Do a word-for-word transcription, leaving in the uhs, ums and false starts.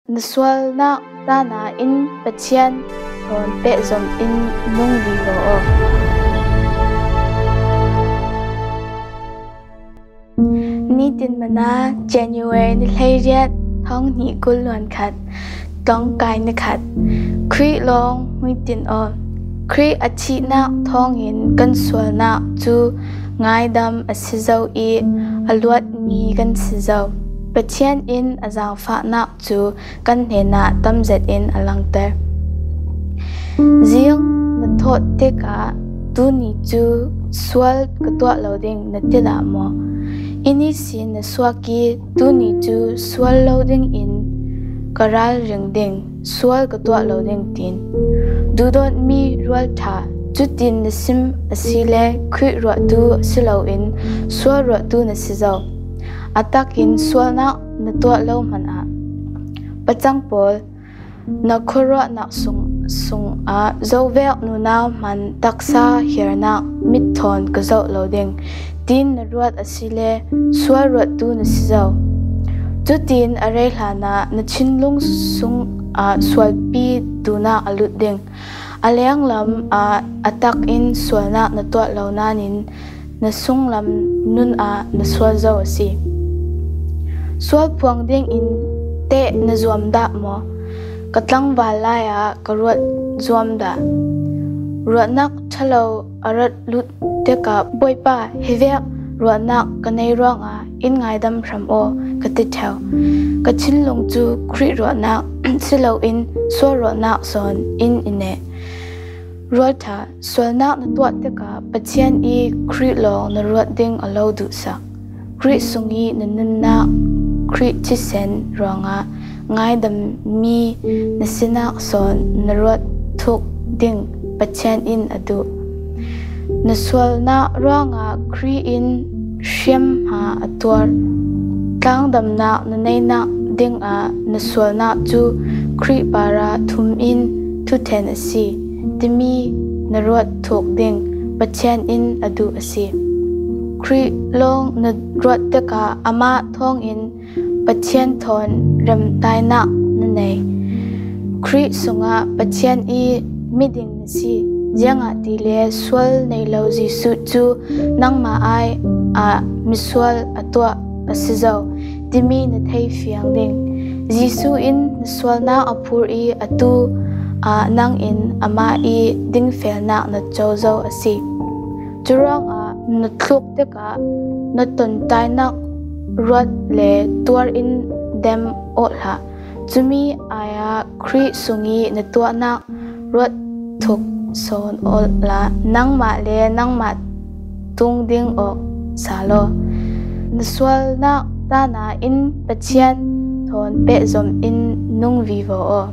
Na sualnak tana in Pathian thawn pehzom in nung vivo aw. Nitin Mana, January ni hleiriat, thong hnih kul luan khat, tongkai ni khat. Khrih lawng hmuitin aw. Khrih a thihnak thawngin kan sualnak cu ngaidam a si zo i a luatmi kan si zo. Pathian in a zaangfahnak cu kan hnenah tam zetin a langter. Zing na thawt tikah tuni cu sual ka tuah lo ding na ti dah maw? Ini sin na suak i tuni cu sual lo dingin ka ralring ding, sual ka tuah lo ding tiin. Duhdawtmi rualṭha, cutin na sim a si le Khrih ruahtu si loin sual ruahtu na si zo. A takin sualnak na tuah lo hmanh ah pacang pawl, na khuaruahnak sung, sungah zovek nunau hman taksa hiarnak mitthawn ka zoh lo ding, tiin na ruat a si le sual ruattu na si zo. Cutin a rei hlanah na thinlung sungah sualpi duhnak a lut ding. A lenglam ah a takin sualnak na tuah lo nain na sunglam nun ah na sual zo a si. Sual phuang dingin teh na zuam dah maw? Ka tlangval lai ah ka ruat zuam dah. Ruahnak ṭhalo a rat lut tikah, Bawipa, hivek ruahnak ka nei ruangah in ngaidam hram aw, ka ti ṭheo. Ka thinlung cu Khrih ruahnak si loin sual ruahnak sawn in i neh. Rualṭha, sualnak na tuah tikah Pathian i Khrih lawng na ruat ding a lo duhsak. Khrih sung i na nunnak, Khrih thisen ruangah ngaidammi na sinak sawn na ruat thuk ding Pathian in a duh. Na sualnak ruangah Khrih in hriamhma a tuar. Tlangdamnak na neinak dingah na sualnak cu Khrih parah thum in thuṭhen a si, timi na ruat thuk ding Pathian in a duh a si. Khrih lawng na ruat tikah amah thawngin Pathian thawn remtainak na nei. Khrih sungah Pathian i miding na si, ziangahtile sual nei lo Jesuh cu nangmah ai ah misual a tuah a si zo, timi na thei fiang ding. Jesuh in na sualnak a phur i atu ah nang in amah i dingfelnak na co zo a si. Curuangah na thluk tikah na tonṭainak ruat le tuar in dem awh hlah. Cumi ai ah Khrih sung i na tuahnak ruat thuk sawn awla nangmah le nangmah tung ding awk sa law. Na sualnak tana in Pathian thawn pehzom in nung vivo aw.